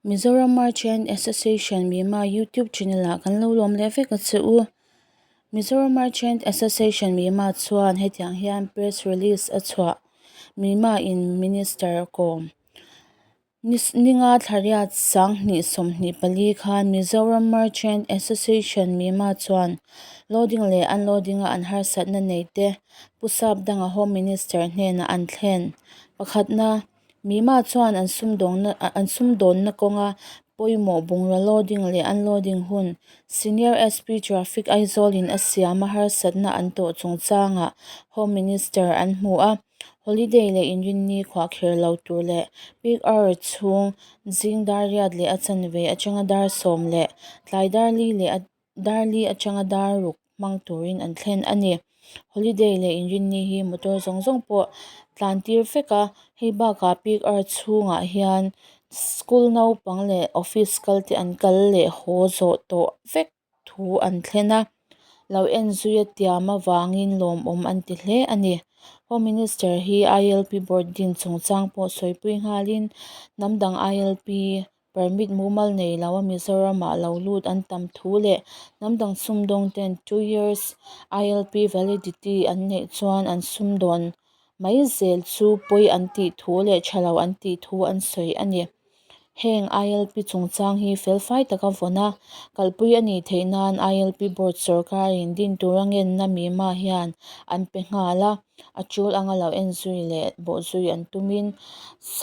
Mizoram Merchant Association Myanmar YouTube channel ah kan lo lawm leh vek a che u. Mizoram Merchant Association Myanmar chuan hetiang hian press release a chhuah Myanmar in Minister kawm Ninga thlariat 2024 khan Mizoram Merchant Association Myanmar chuan loading leh unloading a an harsatna nei te Pu Sapdanga Home Minister hnenah an thlen. Pakhatna. Mima chuan an sumdawnna an sumdawnna kawnga pawimawh bungraw loading leh unloading hun Senior SP Traffic Aizawl in a siam a harsatna an tawh chungchangah Home Minister an hmu a, holiday leh inrinni khuahkhir lo tur leh peak hour chhung zing dar riat leh a chanve atanga dar sawm leh tlai dar li leh a Dar li atanga dar ruk hmang turin an thlen a ni. Holiday leh inrinni hi motor zawng zawng pawh tlan tir vek a, hei bakah peak hour chhungah hian school naupang leh office kal te an kal leh haw zawh tawh vek thu an thlen a, lo en zui a tiam avangin lawmawm an ti hle a ni. Home Minister hi ILP board din chungchang pawh sawipui nghalin hnam dang ILP Permit mumal nei lo a Mizoramah lo lut an tam thu leh hnam dang sumdawng ten 2 years ILP validity an neih chuan an sumdawn mai zel chu pawi an tih thu leh tha lo an tih thu an sawi a ni. Heng ILP chungchang hi felfai taka vawn a, kalpui a nih theih nan ILP board sawrkarin din tura ngenna mima hian an pe nghal a. A tul anga lo en zui leh bawh zui an tumin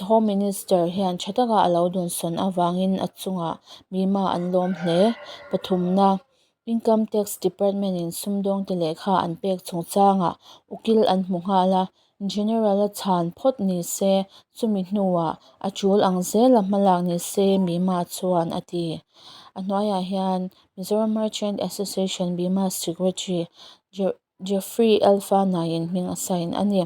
Home Minister hian tha taka a lo dawnsawn avangin a chungah mima an lawm hle. Pathumna, Income Tax Department in sumdawngte lehkha an pek chungchangah ukil an hmu nghal a, General a chhan phawt ni se, chumi hnuah a tul ang zela hmalak ni se mima chuan a ti. A hnuaiah hian Mizoram Merchant Association Bima Secretary Jeffrey Alpha naiin hming a sign a ni.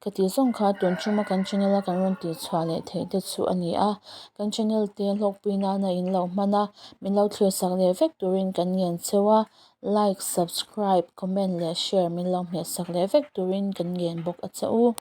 Ka tih zawng kha tun tuma kan channel a kan rawn tih chhuah leh theih te chu a ni a, kan channel te hlawkpui nana in lo hman a, min lo thlir sak leh vek turin kan ngen cheu a, like, subscribe, comment leh share min lo hmeh sak leh vek turin kan ngen bawk a che u.